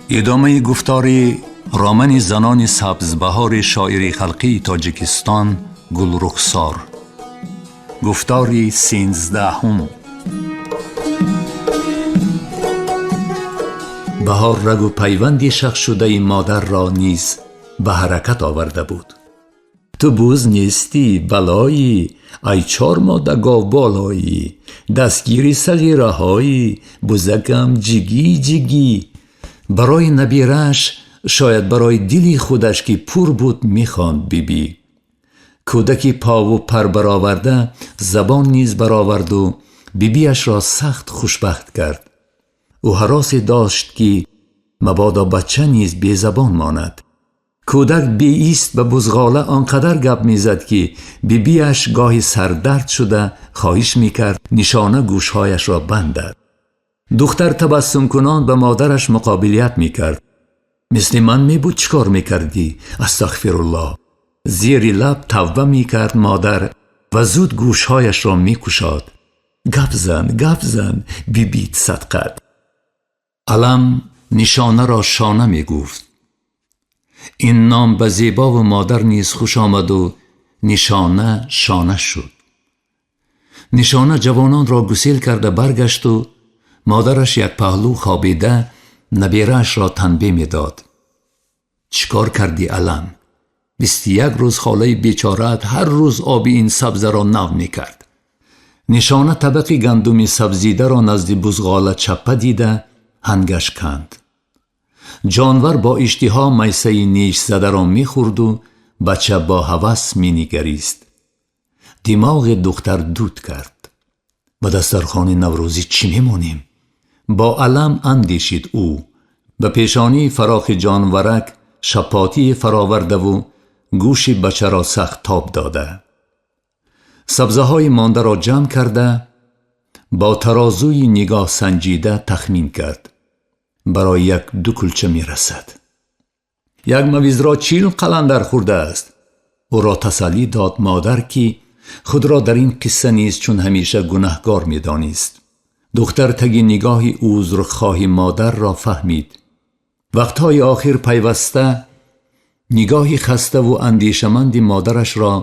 Идомаи гуфтори романи занони сабзбаҳори шоири халқии Тоҷикистон Гулрухсор. Гуфтори 13. Баҳор рагу пайванди шахсшудаи модарро низ ба ҳаракат оварда буд. Ту буз нестӣ, балоӣ, ай чормода гов болоӣ, дастгири сағираҳоӣ, бузакам ҷигӣ ҷигӣ. Барои набирааш, шояд барои дили худаш, ки пур буд, мехонд бибӣ. Кӯдаки пову пар бароварда забон низ бароварду бибиашро сахт хушбахт кард. Ӯ ҳаросе дошт, ки мабодо бача низ безабон монад. Кӯдак беист ба бузғола он қадар гап мезад, ки бибиаш гоҳи сардард шуда хоҳиш мекард, Нишона гӯшҳояшро бандад. Духтар табассумкунон ба модараш муқобилият мекард. Мисли ман мебуд, чӣ кор мекардӣ? Астағфируллоҳ. Зери лаб тавба мекард модар ва зуд гӯшҳояшро мекушод. Гап зан, гап зан, бибит садқат. Алам Нишонаро Шона мегуфт. Ин ном ба Зебову модар низ хуш омаду Нишона Шона шуд. Нишона ҷавононро гусел карда баргашту модараш як паҳлӯ хобида набираашро танбеҳ медод. Чӣ кор кардӣ, Алам? 21 рӯз холаи бечораат ҳар рӯз оби ин сабзаро нав мекард. Нишона табақи гандуми сабзидаро назди бузғола чаппа дида ҳангаш канд. Ҷонвар бо иштиҳо майсаи нешзадаро мехӯрду бача бо ҳавас менигарист. Димоғи духтар дуд кард. Ба дастархони наврӯзӣ чӣ мемонем? Бо алам андешид ӯ. Ба пешонии фарохи ҷонварак шапотие фаровардаву гӯши бачаро сахт тоб дода. Сабзаҳои мондаро ҷамъ карда, бо тарозуи нигоҳ санҷида тахмин кард. Барои як ду кулча мерасад. Як мавизро 40 қаландар хӯрдааст. Ӯро тасаллӣ дод модар, ки худро дар ин қисса низ чун ҳамеша гунаҳгор медонист. Духтар таги нигоҳи узрхоҳи модарро фаҳмид. Вақтҳои охир пайваста нигоҳи хаставу андешаманди модарашро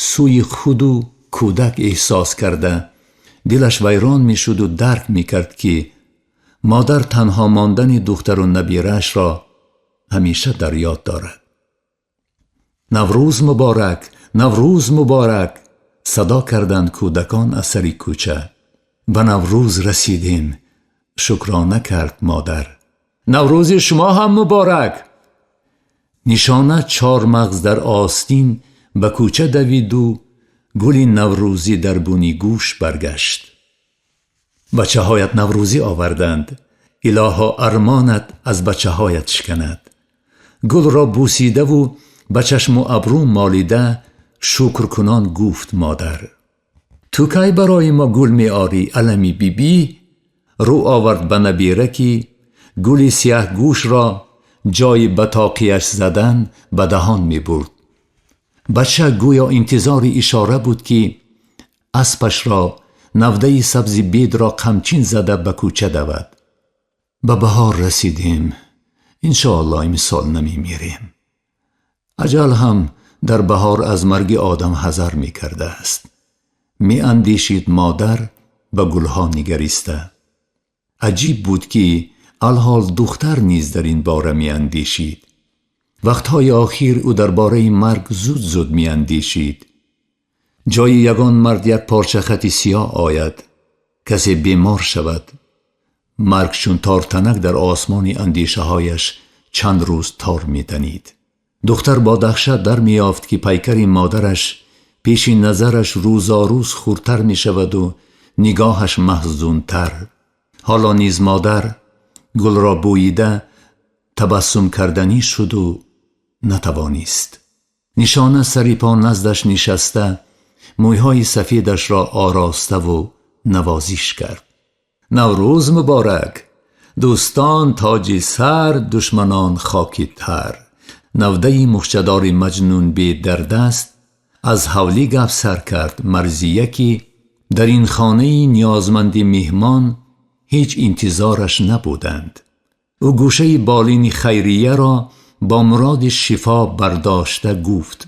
сӯи худу кӯдак эҳсос карда, дилаш вайрон мешуду дарк мекард, ки модар танҳо мондани духтару набираашро ҳамеша дар ёд дорад. Наврӯз муборак, Наврӯз муборак! Садо карданд кӯдакон аз сари кӯча. Ба Наврӯз расидем, шукрона кард модар. Наврӯзи шумо ҳам муборак! Нишона чормағз дар остин ба кӯча давиду гули наврӯзӣ дар буни гӯш баргашт. Бачаҳоят наврӯзӣ оварданд. Илоҳо, армонат аз бачаҳоят шиканад. Гулро бусидаву ба чашму абрӯ молида шукркунон гуфт модар. Ту кай барои мо гул меорӣ, Алами бибӣ? Рӯ овард ба набира, ки гули сияҳгӯшро ҷои ба тоқияш задан ба даҳон мебурд. Бача гӯё интизори ишора буд, ки аспашро навдаи сабзи бедро қамчин зада ба кӯча давад. Ба баҳор расидем, иншоалло имсол намемирем. Аҷал ҳам дар баҳор аз марги одам ҳазар мекардааст, меандешид модар ба гулҳо нигариста. Аҷиб буд, ки алҳол духтар низ дар ин бора меандешид. Вақтҳои охир ӯ дар бораи марг зуд зуд меандешид. Ҷои ягон мард як порча хати сиёҳ ояд, касе бемор шавад. Марг чун тортанак дар осмони андешаҳояш чанд рӯз тор метанид. Духтар бо даҳшат дар меёфт, ки пайкари модараш пеши назараш рӯзорӯз хурдтар мешаваду нигоҳаш маҳзунтар. Ҳоло низ модар гулро бӯида табассум карданӣ шуду натавонист. Нишона сари по наздаш нишаста, мӯйҳои сафедашро ороставу навозиш кард. Наврӯз муборак! Дӯстон тоҷи сар, душманон хоки тар. Навдаи мухчадори Маҷнунбед дар даст аз ҳавлӣ гап сар кард Марзия, ки дар ин хонаи ниёзманди меҳмон ҳеҷ интизораш набуданд. Ӯ гӯшаи болини Хайрияро бо муроди шифо бардошта гуфт: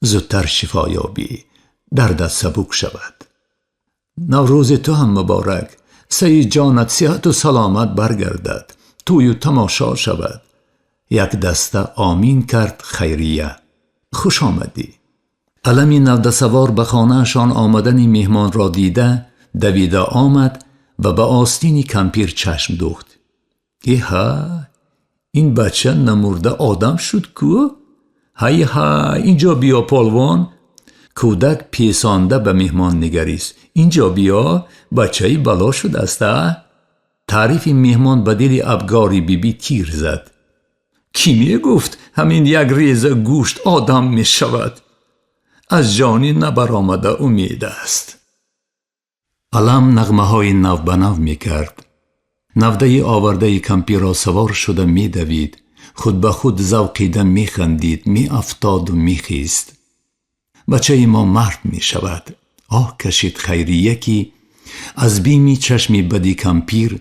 зудтар шифо ёбӣ, дардат сабук шавад. Наврӯзи ту ҳам муборак, саи ҷонат сиҳату саломат баргардад, тӯю тамошо шавад. Як даста омин кард Хайрия. Хуш омадӣ. Алами навдасавор ба хонаашон омадани меҳмонро дида, давида омад ва ба остини кампир чашм дӯхт. Эҳа, ин бача намурда одам шуд ку? Ҳай ҳай, инҷо биё, полвон! Кӯдак песонда ба меҳмон нигарист. Инҷо биё, бачаи бало шудааст, а? Таърифи меҳмон ба дили абгори бибӣ тир зад. Кӣ мегуфт ҳамин як реза гӯшт одам мешавад? Аз ҷони набаромада умед аст. Алам нағмаҳои навбанав мекард. Навдаи овардаи кампирро савор шуда медавид, худ ба худ завқида механдид, меафтоду мехист. Бачаи мо мард мешавад. Оҳ кашид Хайрия, ки аз бими чашми бади кампир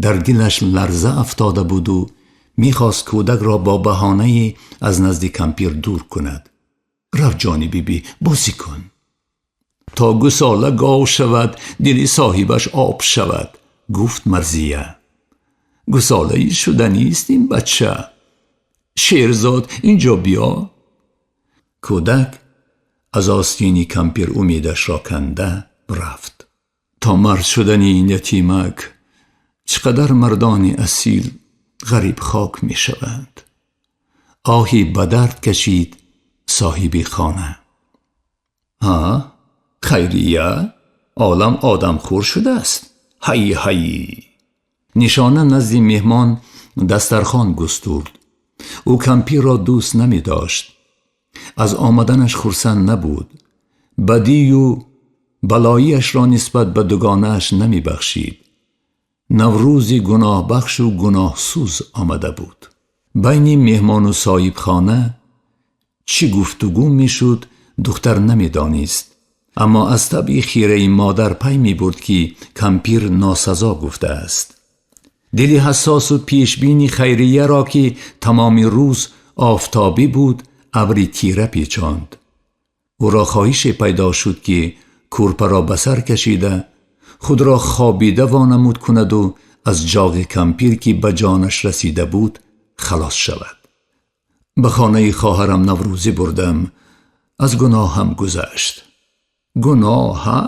дар дилаш ларза афтода буду мехост кӯдакро бо баҳонае аз назди кампир дур кунад. Рав, ҷони бибӣ, бозӣ кун. То гусола гов шавад, дили соҳибаш об шавад, гуфт Марзия. Гусолаи шуданист ин бача. Шерзод, инҷо биё. Кӯдак аз остини кампир умедашро канда рафт. То мард шудани ин ятимак чӣ қадар мардони асил ғариб хок мешаванд. Оҳи ба дард кашид соҳиби хона. Ҳа, Хайрия, олам одамхӯр шудааст. Ҳай ҳай! Нишона назди меҳмон дастархон густурд. Ӯ кампирро дӯст намедошт. Аз омаданаш хурсанд набуд. Бадию балоиашро нисбат ба дугонааш намебахшид. Наврӯзи гуноҳбахшу гуноҳсӯз омада буд. Байни меҳмону соҳибхона чӣ гуфтугӯ мешуд, духтар намедонист. Аммо аз табъи хираи модар пай мебурд, ки кампир носазо гуфтааст. Дили ҳассосу пешбини Хайрияро, ки тамоми рӯз офтобӣ буд, абри тира печонд. Ӯро хоҳише пайдо шуд, ки кӯрпаро ба сар кашида, худро хобида вонамуд кунаду аз ҷоғи кампир, ки ба ҷонаш расида буд, халос шавад. Ба хонаи хоҳарам наврӯзӣ бурдам, аз гуноҳам гузашт. Гуноҳ, ҳа?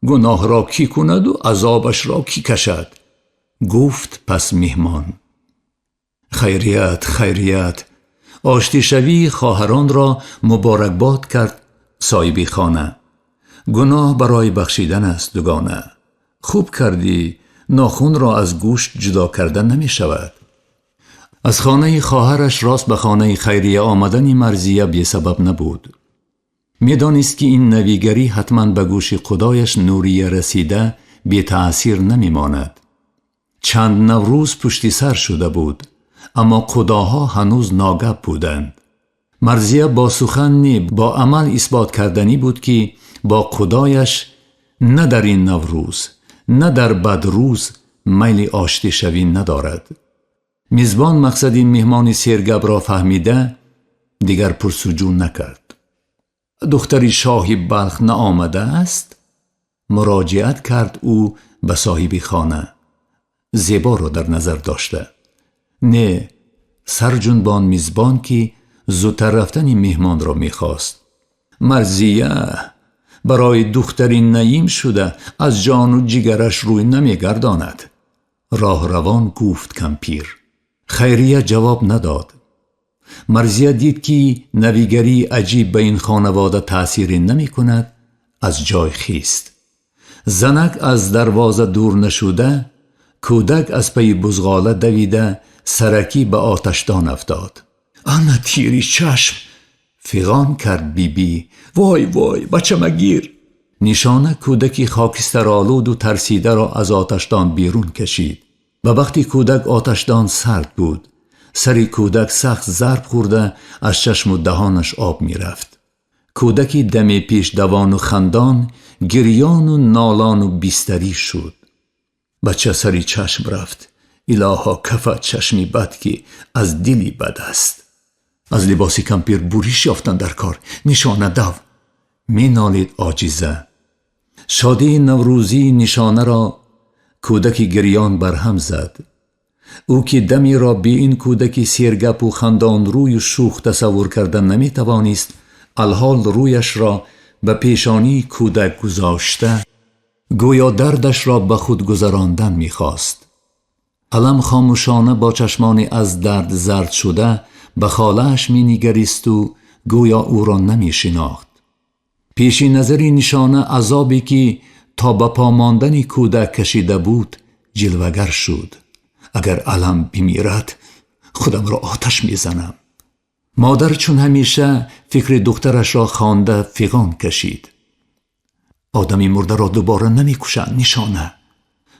Гуноҳро кӣ кунаду азобашро кӣ кашад? Гуфт пас меҳмон. Хайрият, хайрият. Оштишавии хоҳаронро муборакбод кард соҳиби хона. Гуноҳ барои бахшидан аст, дугона. Хуб кардӣ, нохунро аз гӯшт ҷудо карда намешавад. Аз хонаи хоҳараш рост ба хонаи Хайрия омадани Марзия бесабаб набуд. Медонист, ки ин навигарӣ ҳатман ба гӯши худояш Нурия расида бетаъсир намемонад. Чанд наврӯз пушти сар шуда буд, аммо худоҳо ҳанӯз ногап буданд. Марзия бо сухан не, бо амал исбот карданӣ буд, ки бо худояш на дар ин наврӯз, на дар бадрӯз майли оштишавӣ надорад. Мизбон мақсади меҳмони сергапро фаҳмида, дигар пурсуҷӯ накард. Духтари шоҳи Балх наомадааст? Муроҷиат кард ӯ ба соҳиби хона, Зеборо дар назар дошта. Не, сарҷунбон мизбон, ки зудтар рафтани меҳмонро мехост. Марзия барои духтари Наим шуда аз ҷону ҷигараш рӯй намегардонад. Роҳравон гуфт кампир. Хайрия ҷавоб надод. Марзия дид, ки навигарии аҷиб ба ин хонавода таъсире намекунад, аз ҷой хист. Занак аз дарвоза дур нашуда, кӯдак аз пайи бузғола давида, саракӣ ба оташдон афтод. Ана тири чашм! Фиғон кард бибӣ. Вой, вой, бачамагир! Нишона кӯдаки хокистаролуду тарсидаро аз оташдон берун кашид. Ба бахти кӯдак оташдон сард буд. Сари кӯдак сахт зарб хӯрда, аз чашму даҳонаш об мерафт. Кӯдаки даме пеш давону хандон гирёну нолону бистарӣ шуд. Бача сари чашм рафт. Илоҳо, кафад чашми бад, ки аз дили бад аст. Аз либоси кампир буриш ёфтан дар кор. Нишона, дав! Менолид оҷиза. Шодии наврӯзии Нишонаро кӯдаки гирён барҳам зад. Ӯ ки дамеро бе ин кӯдаки сергапу хандонрӯю шӯх тасаввур карда наметавонист, алҳол рӯяшро ба пешонии кӯдак гузошта, гӯё дардашро ба худ гузарондан мехост. Алам хомӯшона бо чашмони аз дард зард шуда ба холааш менигаристу гӯё ӯро намешинохт. Пеши назари Нишона азобе, ки то ба по мондани кӯдак кашида буд, ҷилвагар шуд. Агар Алам бимирад, худамро оташ мезанам. Модар чун ҳамеша фикри духтарашро хонда, фиғон кашид. Одами мурдаро дубора намекушанд, Нишона.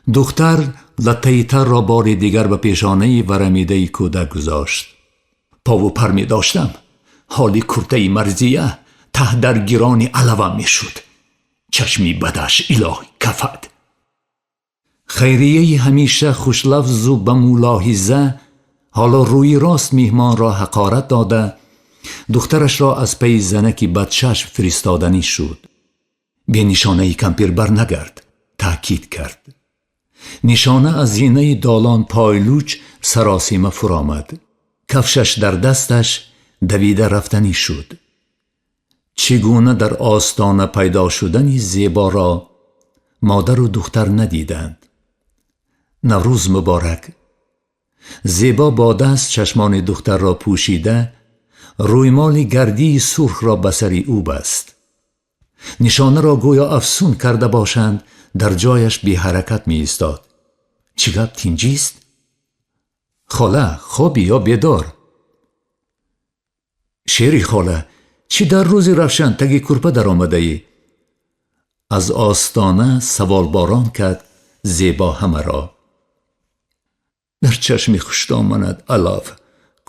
Духтар латтаи тарро бори дигар ба пешонаи варамидаи кӯдак гузошт. Пову пар медоштам, ҳоли куртаи Марзия таҳ дар гирони алавам мешуд. Чашми бадаш илоҳӣ кафад. Хайрияи ҳамеша хушлафзу ба мулоҳиза ҳоло рӯи рост меҳмонро ҳақорат дода, духтарашро аз пайи занаки бадчашм фиристоданӣ шуд. Бе Нишонаи кампир барнагард, таъкид кард. Нишона аз зинаи долон пойлуч саросима фуромад. Кафшаш дар дасташ давида рафтанӣ шуд. Чӣ гуна дар остона пайдо шудани Зеборо модару духтар надиданд. Наврӯз муборак! Зебо бо даст чашмони духтарро пӯшида, рӯймоли гардии сурхро ба сари ӯ баст. Нишонаро гӯё афсун карда бошанд, дар ҷояш беҳаракат меистод. Чӣ гап, тинҷист? Хола, хобӣ ё бедор? Шери хола, чӣ дар рӯзи равшан таги курпа даромадаӣ? Аз остона саволборон кард Зебо ҳамаро. Дар чашми хушдоманат алав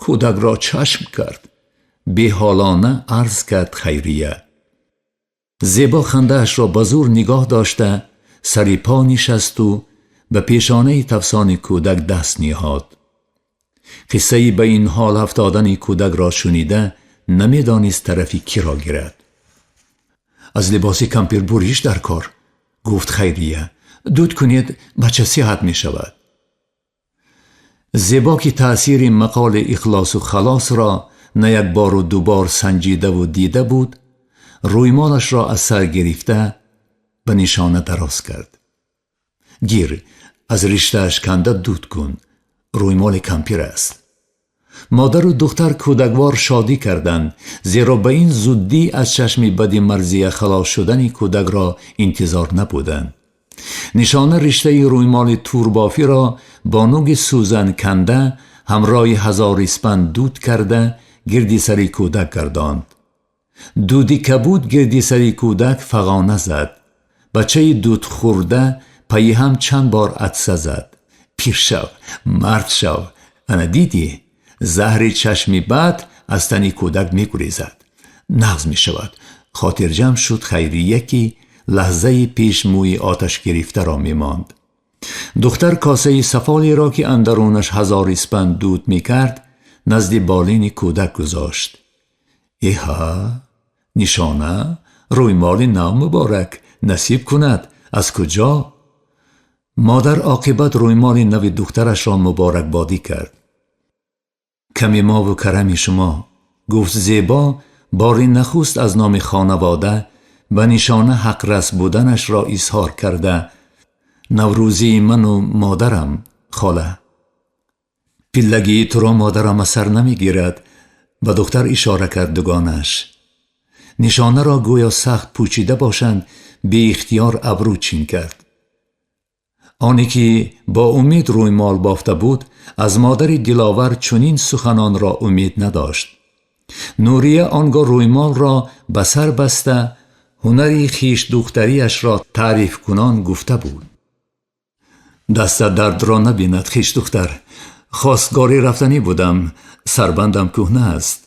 кӯдакро чашм кард, беҳолона арз кард Хайрия. Зебо хандаашро ба зур нигоҳ дошта, сари по нишасту ба пешонаи тафсони кӯдак даст ниҳод. Қиссаи ба ин ҳол афтодани кӯдакро шунида, намедонист тарафи киро гирад. Аз либоси кампир буриш дар кор, гуфт Хайрия. Дуд кунед, бача сиҳат мешавад. Зебо, ки таъсири мақоли ихлосу халосро на як бору дубор санҷидаву дида буд, рӯймолашро аз сар гирифта, ба Нишона дароз кард. Гир, аз риштааш канда дуд кун, рӯймоли кампир аст. Модару духтар кӯдаквор шодӣ карданд, зеро ба ин зуддӣ аз чашми бади Марзия халос шудани кӯдакро интизор набуданд. Нишона риштаи рӯймоли турбофиро бо нуги сӯзан канда, ҳамроҳи ҳазор испанд дуд карда, гирди сари кӯдак гардонд. Дуди кабуд гирди сари кӯдак фағона зад. Бачаи дудхӯрда пайи ҳам чанд бор атса зад. Пир шав, мард шав, ана дидӣ, заҳри чашми бад аз тани кӯдак мегурезад, нағз мешавад, хотирҷамъ шуд Хайрия, ки лаҳзаи пеш мӯи оташ гирифтаро мемонд. Духтар косаи сафолеро, ки андарунаш ҳазор испанд дуд мекард, назди болини кӯдак гузошт. Эҳа, Нишона, рӯймоли нав муборак, насиб кунад, аз куҷо? Модар оқибат рӯймоли нави духтарашро муборакбодӣ кард. Ками мову карами шумо, гуфт Зебо, бори нахуст аз номи хонавода ба Нишона ҳақрас буданашро изҳор карда. Наврӯзии ману модарам, хола. Пиллагии туро модарам аз сар намегирад, ба духтар ишора кард дугонаш. Нишонаро гӯё сахт пӯчида бошанд, беихтиёр абрӯ чин кард. Оне ки бо умед рӯймол бофта буд, аз модари диловар чунин суханонро умед надошт. Нурия он гоҳ рӯймолро ба сар баста, ҳунари хишдухтариашро таърифкунон гуфта буд. Даста дардро набинад, хишдухтар, хостгорӣ рафтанӣ будам, сарбандам кӯҳна аст.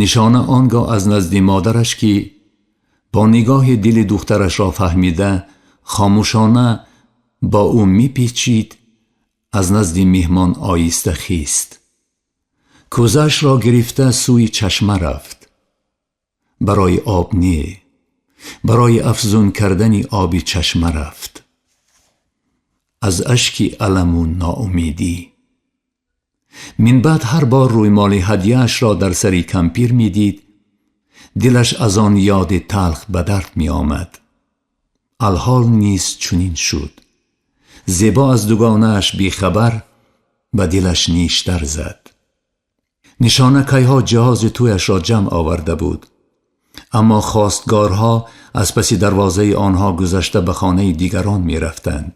Нишона он гоҳ аз назди модараш, ки бо нигоҳи дили духтарашро фаҳмида, хомӯшона бо ӯ мепечид. Аз назди меҳмон оҳиста хист. Кӯзаашро гирифта сӯи чашма рафт. Барои об не, барои афзун кардани оби чашма рафт. Аз ашки аламу ноумедӣ. Минбаъд ҳар бор рӯймоли ҳадияашро дар сари кампир медид, дилаш аз он ёди талх ба дард меомад. Алҳол низ чунин шуд. Зебо аз дугонааш бехабар ба дилаш ништар зад. Нишона кайҳо ҷиҳози тӯяшро ҷамъ оварда буд, аммо хостгорҳо аз паси дарвозаи онҳо гузашта ба хонаи дигарон мерафтанд.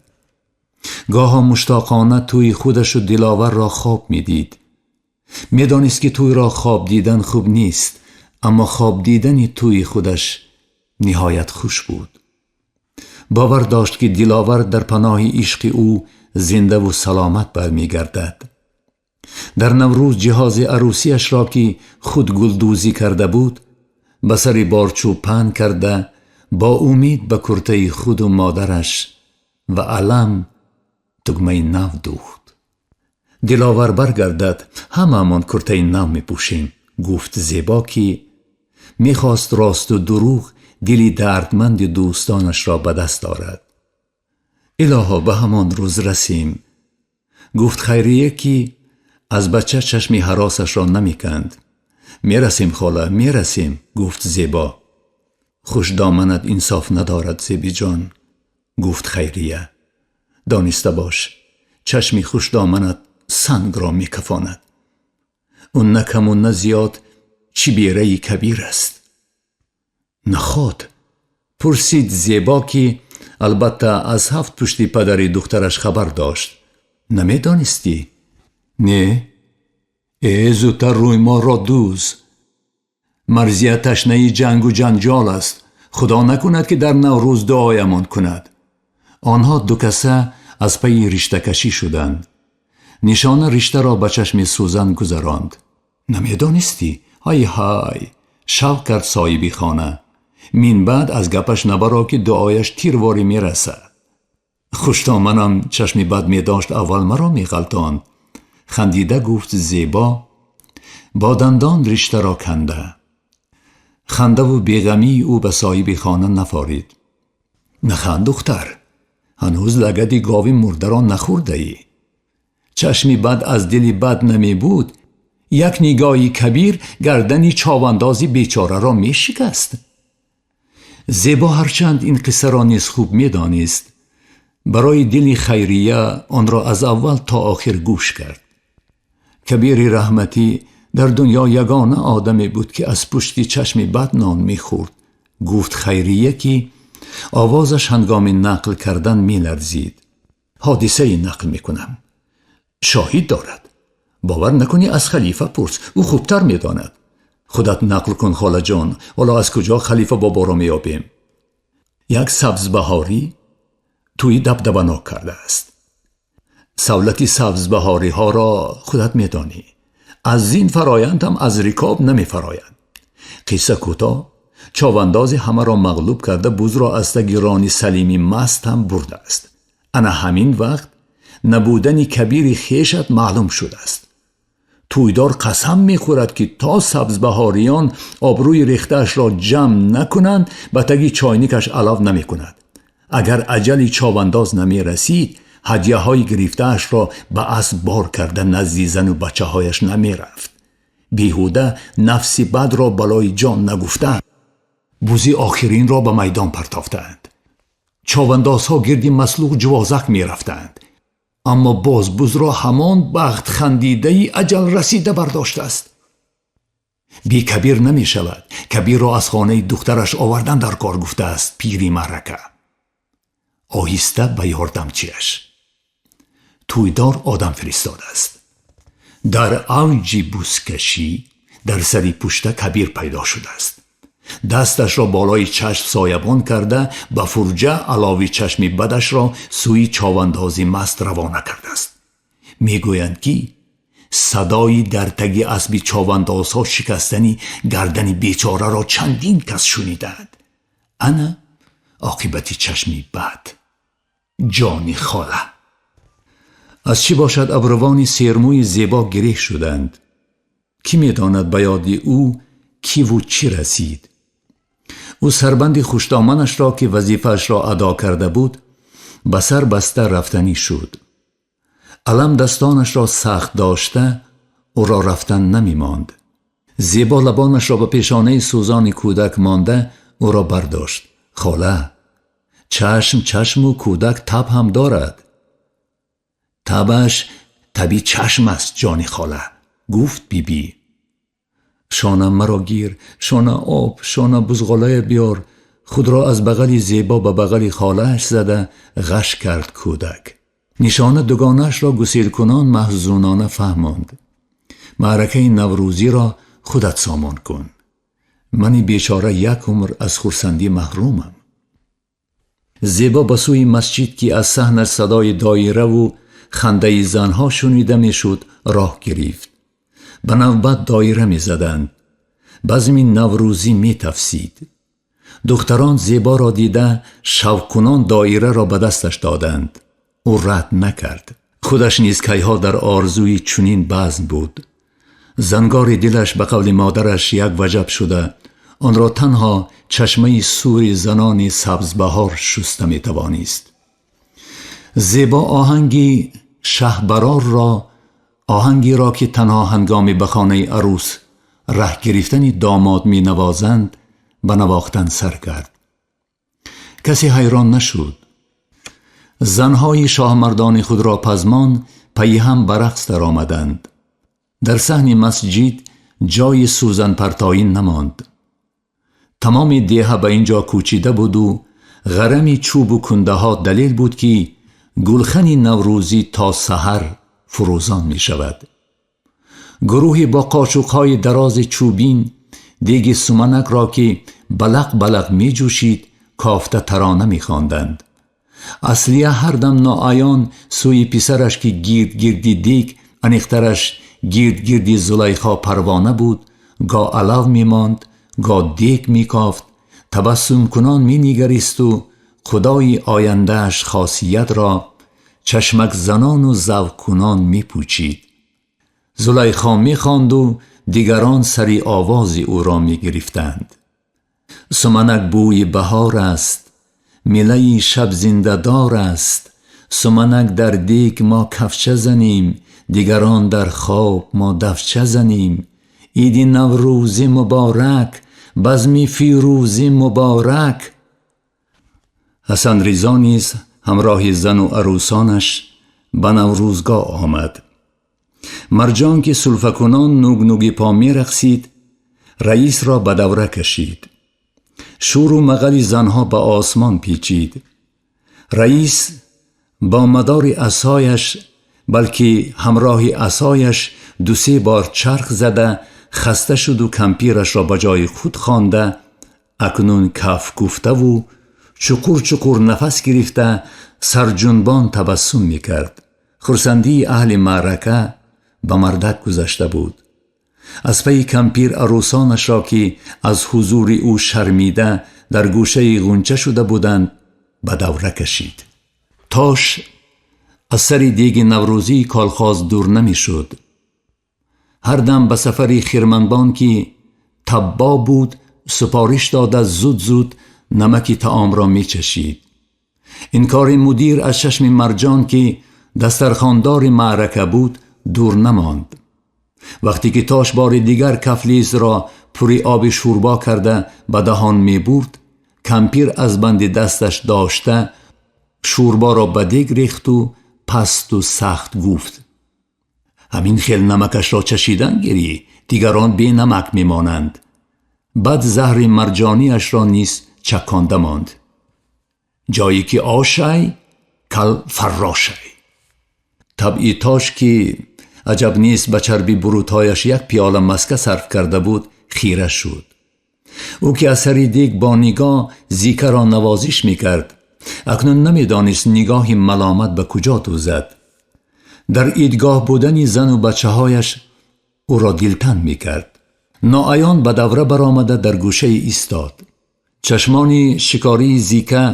Гоҳо муштоқона тӯи худашу Диловарро хоб медид. Медонист, ки тӯйро хоб дидан хуб нест, аммо хоб дидани тӯи худаш ниҳоят хуш буд. Бовар дошт, ки Диловар дар паноҳи ишқи ӯ зиндаву саломат бармегардад. Дар Наврӯз ҷиҳози арӯсиашро, ки худ гулдӯзӣ карда буд, ба сари борчӯб паҳн карда, бо умед ба куртаи худу модараш ва алам тугмаи нав дӯхт. «Диловар баргардад, ҳамаамон куртаи нав мепӯшем», гуфт Зебо, ки мехост росту дурӯғ дили дардманди дӯстонашро ба даст орад. «Илоҳо, ба ҳамон рӯз расем», гуфт Хайрия, ки аз бача чашми ҳаросашро намеканд. «Мерасем, хола, мерасем», гуфт Зебо. «Хушдоманат инсоф надорад, Зебиҷон», гуфт Хайрия. «Дониста бош, чашми хушдоманат сангро мекафонад. Ӯ на каму на зиёд чибераи Кабир аст». «Наход?» пурсид Зебо, ки албатта аз ҳафт пушти падари духтараш хабар дошт. «Намедонистӣ?» «Не». «Э, зудтар рӯймолро дӯз. Марзия ташнаи ҷангу ҷанҷол аст. Худо накунад, ки дар Наврӯз дуоямон кунад». Онҳо дукаса аз пайи риштакашӣ шуданд. Нишона риштаро ба чашми сӯзан гузаронд. «Намедонистӣ? Ҳай, ҳай!» шавқ кард соҳиби хона. «Минбаъд аз гапаш набаро, ки дуояш тирворӣ мерасад». «Хуштоманам чашми бад медошт, аввал маро меғалтонд», хандида гуфт Зебо, бо дандон риштаро канда. Хандаву беғамии ӯ ба соҳиби хона нафорид. «Наханд, духтар, ҳанӯз лагади гови мурдаро нахӯрдаӣ. Чашми бад аз дили бад намебуд, як нигоҳи Кабир гардани човандози бечораро мешикаст». Зебо ҳарчанд ин қиссаро низ хуб медонист, барои дили Хайрия онро аз аввал то охир гӯш кард. Кабири раҳматӣ дар дунё ягона одаме буд, ки аз пушти чашми бад нон мехӯрд, гуфт Хайрия, ки овозаш ҳангоми нақл кардан меларзид. «Ҳодисае нақл мекунам, шоҳид дорад. Бовар накунӣ, аз Халифа пурс, ӯ хубтар медонад». «Худат нақл кун, холаҷон, ҳоло аз куҷо Халифа боборо меёбем?» «Як сабзбаҳорӣ тӯи дабдабанок кардааст. Савлати сабзбаҳориҳоро худат медонӣ, аз ин фароянд ҳам аз рикоб намефарояд. Қисса кӯтоҳ, човандози ҳамаро мағлуб карда, бузро аз таги рони Салими маст ҳам бурдааст. Ана ҳамин вақт набудани Кабири хешат маълум шудааст. Тӯйдор қасам мехӯрад, ки то сабзбаҳориён обрӯи рехтаашро ҷамъ накунанд, ба таги чойникаш алав намекунад. Агар аҷали човандоз намерасид, ҳадияҳои гирифтаашро ба асб бор карда назди зану бачаҳояш намерафт. Беҳуда нафси бадро балои ҷон нагуфтаанд. Бузи охиринро ба майдон партофтаанд. Човандозҳо гирди маслух ҷувозак мерафтаанд, аммо боз бузро ҳамон бахт хандидаи аҷал расида бардоштааст. Бекабир намешавад, Кабирро аз хонаи духтараш овардан дар кор», гуфтааст пири маърака оҳиста ба ёрдамчиаш. Тӯйдор одам фиристодааст. Дар авҷи бузкашӣ дар сари пушта Кабир пайдо шудааст. Дасташро болои чашм соябон карда, ба фурҷа алови чашми бадашро сӯи човандози маст равона кардааст. Мегӯянд, ки садои дар таги асби човандозҳо шикастани гардани бечораро чандин кас шунидаанд. Ана оқибати чашми бад, ҷони хола. Аз чӣ бошад абрувони сермӯи Зебо гиреҳ шуданд? Кӣ медонад ба ёди ӯ киву чӣ расид? Ӯ сарбанди хушдоманашро, ки вазифаашро адо карда буд, ба сар баста рафтанӣ шуд. Алам дастонашро сахт дошта ӯро рафтан намемонд. Зебо лабонашро ба пешонаи сӯзони кӯдак монда ӯро бардошт. Хола, чашм чашму кӯдак таб ҳам дорад. Табаш таби чашм аст, ҷони хола, гуфт Бибӣ. Шона маро гир, шона об, шона бузғолая биёр. Худро аз бағали Зебо ба бағали холааш зада ғаш кард кӯдак. Нишона дугонаашро гусилкунон маҳзунона фаҳмонд: маъракаи наврӯзиро худат сомон кун, мани бечора як умр аз хурсандӣ маҳрумам. Зебо ба сӯи масҷид, ки аз саҳнаш садои доираву хандаи занҳо шунида мешуд, роҳ гирифт. Ба навбат доира мезаданд. Базми наврӯзӣ метафсид. Духтарон Зеборо дида шавқкунон доираро ба дасташ доданд. Ӯ рад накард. Худаш низ кайҳо дар орзуи чунин базм буд. Зангори дилаш ба қавли модараш як ваҷаб шуда, онро танҳо чашмаи сури занони сабзбаҳор шуста метавонист. Зебо оҳанги шаҳбарорро, оҳангеро, ки танҳо ҳангоми ба хонаи арӯс раҳ гирифтани домод менавозанд, ба навохтан сар кард. Касе ҳайрон нашуд. Занҳои шоҳмардони худро пазмон пайи ҳам ба рақс даромаданд. Дар саҳни масҷид ҷои сӯзанпартоӣ намонд. Тамоми деҳа ба ин ҷо кӯчида буду ғарами чӯбу кундаҳо далел буд, ки гулхани наврӯзӣ то саҳар фурӯзон мешавад. Гурӯҳе бо қошуқҳои дарози чӯбин деги суманакро, ки балақ балақ меҷӯшид, кофта тарона мехонданд. Аслия ҳар дам ноаён сӯи писараш, ки гирд гирди дег, аниқтараш гирд гирди Зулайхо парвона буд, гоҳ алав мемонд, гоҳ дег мекофт, табассумкунон менигаристу худои ояндааш хосиятро чашмакзанону завқкунон мепӯчид. Зулайхо мехонду дигарон сари овози ӯро мегирифтанд. Суманак бӯи баҳор аст, милаи шаб зиндадор аст. Суманак дар дег мо кафча занем, дигарон дар хоб мо дафча занем. Иди наврӯзӣ муборак, базми фирӯзӣ муборак. Ҳасанризо низ ҳамроҳи зану арӯсонаш ба наврӯзгоҳ омад. Марҷон, ки сулфакунон нугнуги по мерақсид, раисро ба давра кашид. Шӯру мағали занҳо ба осмон печид. Раис бо мадори асояш, балки ҳамроҳи асояш, ду-се бор чарх зада хаста шуду кампирашро ба ҷои худ хонда, акнун каф кӯфтаву чуқур чуқур нафас гирифта сарҷунбон табассум мекард. Хурсандии аҳли маърака ба мардак гузашта буд. Аз пайи кампир арӯсонашро, ки аз ҳузури ӯ шармида дар гӯшаи ғунча шуда буданд, ба давра кашид. Тош аз сари деги наврӯзии колхоз дур намешуд. Ҳар дам ба сафари хирманбон, ки таббо буд, супориш дода зуд зуд намаки таомро мечашид. Ин кори мудир аз чашми Марҷон, ки дастархондори маърака буд, дур намонд. Вақте ки Тош бори дигар кафлизро пури оби шӯрбо карда ба даҳон мебурд, кампир аз банди дасташ дошта шӯрборо ба дег рехту пасту сахт гуфт: ҳамин хел намакашро чашидан гирӣ, дигарон бенамак мемонанд. Баъд заҳри марҷониашро низ чаконда монд: ҷое ки ошай, кал фаррошай. Табъи Тош, ки аҷаб нест ба чарби бурутҳояш як пиёла маска сарф карда буд, хира шуд. Ӯ, ки аз сари дег бо нигоҳ Зикаро навозиш мекард, акнун намедонист нигоҳи маломат ба куҷо дӯзад. Дар идгоҳ будани зану бачаҳояш ӯро дилтанг мекард. Ноаён ба давра баромада дар гӯшае истод. Чашмони шикории Зика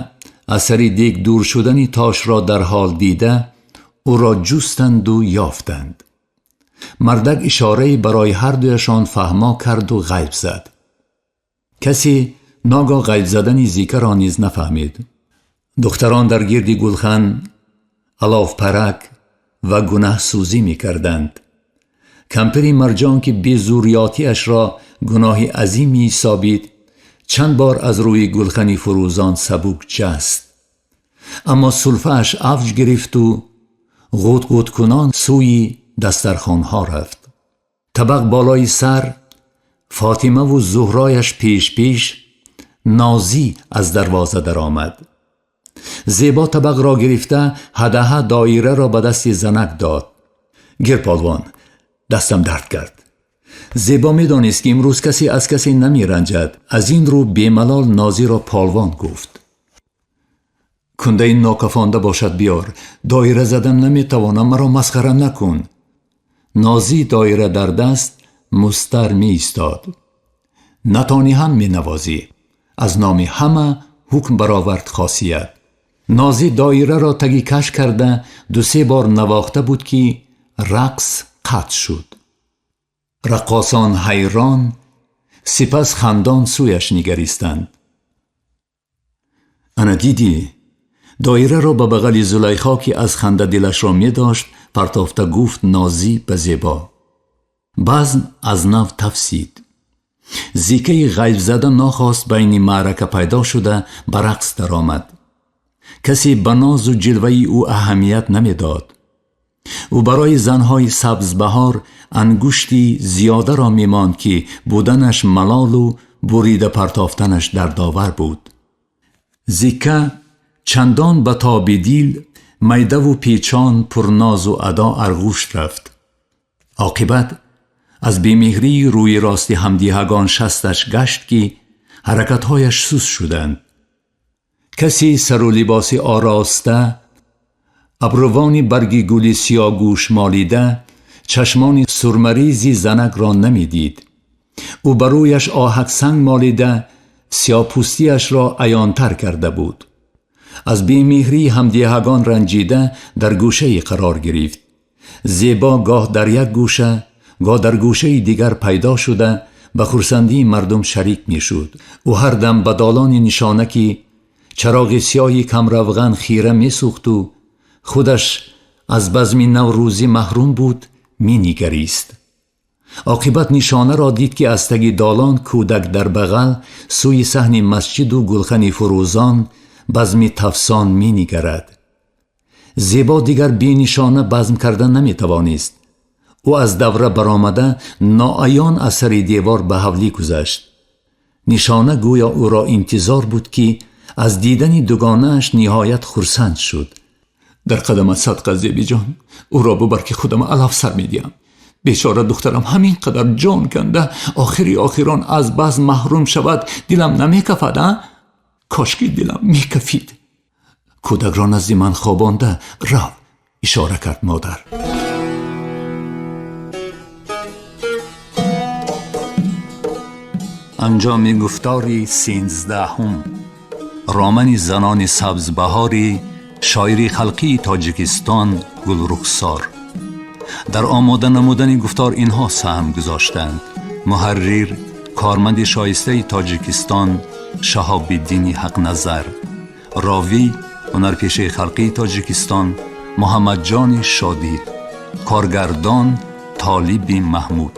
аз сари дег дур шудани Тошро дар ҳол дида, ӯро ҷустанду ёфтанд. Мардак ишорае барои ҳардуяшон фаҳмо карду ғайб зад. Касе ногоҳ ғайб задани Зикаро низ нафаҳмид. Духтарон дар гирди гулхан аловпарак ва гунаҳсӯзӣ мекарданд. Кампири Марҷон, ки безурётиашро гуноҳи азим меҳисобид, чанд бор аз рӯи гулхани фурӯзон сабук ҷаст. Аммо сулфааш авҷ гирифту ғутғуткунон сӯи дастархонҳо рафт. Табақ болои сар, Фотимаву Зуҳрояш пеш-пеш, Нозӣ аз дарвоза даромад. Зебо табақро гирифта, ҳадаҳа доираро ба дасти занак дод. Гир, полвон, дастам дард кард. Зебо медонист, ки имрӯз касе аз касе намеранҷад. Аз ин рӯ бемалол Нозиро полвон гуфт. Кундаи нокафонда бошад, биёр. Доира задан наметавонам, маро масхара накун. Нозӣ доира дар даст мустар меистод. Натонӣ ҳам менавозӣ. Аз номи ҳама ҳукм баровард Хосият. Нозӣ доираро таги каш карда, ду-се бор навохта буд, ки рақс қатъ шуд. Раққосон ҳайрон, сипас хандон сӯяш нигаристанд. Ана дидӣ, доираро ба бағали Зулайхо, ки аз ханда дилашро медошт, партофта гуфт Нозӣ ба Зебо. Базм аз нав тафсид. Зикаи ғайбзада нохост байни маърака пайдо шуда, ба рақс даромад. Касе ба нозу ҷилваи ӯ аҳамият намедод. Ӯ барои занҳои сабзбаҳор ангушти зиёдаро мемонд, ки буданаш малолу бурида партофтанаш дардовар буд. Зика чандон ба тоби дил, майдаву печон, пурнозу адо арғушт рафт. Оқибат аз бемеҳрии рӯи рости ҳамдиҳагон шасташ гашт, ки ҳаракатҳояш суст шуданд. Касе сару либоси ороста, абрувони барги гули сиёҳгӯш молида, чашмони сурмаризи занакро намедид. Ӯ ба рӯяш оҳаксанг молида, сиёҳпӯстиашро аёнтар карда буд. Аз бемеҳрии ҳамдиҳагон ранҷида, дар гӯшае қарор гирифт. Зебо гоҳ дар як гӯша, гоҳ дар гӯшаи дигар пайдо шуда, ба хурсандии мардум шарик мешуд. Ӯ ҳар дам ба долони нишона, ки чароғи сиёҳи камравған хира месӯхту худаш аз базми наврӯзӣ маҳрум буд, менигарист. Оқибат нишонаро дид, ки аз таги долон кӯдак дар бағал сӯи саҳни масҷиду гулхани фурӯзон, базми тафсон менигарад. Зебо дигар бенишона базм карда наметавонист. Ӯ аз давра баромада, ноаён аз сари девор ба ҳавлӣ гузашт. Нишона гӯё ӯро интизор буд, ки аз дидани дугонааш ниҳоят хурсанд шуд. Дар қадамат садқа, Зебиҷон, ӯро бубар, ки худам алаф сар медиҳам. Бечора духтарам ҳамин қадар ҷон канда, охири охирон аз базм маҳрум шавад, дилам намекафад, а? Кошки дилам мекафид. Кӯдакро назди ман хобонда рав, ишора кард модар. Анҷоми гуфтори 13-ум. Романи занони сабзбаҳори шоири халқии Тоҷикистон Гулрухсор. Дар омода намудани гуфтор инҳо саҳм гузоштанд: муҳаррир, корманди шоистаи Тоҷикистон Шаҳобиддини Ҳақназар, ровӣ, ҳунарпешаи халқии Тоҷикистон Муҳаммадҷони Шодӣ, коргардон Толиби Маҳмуд.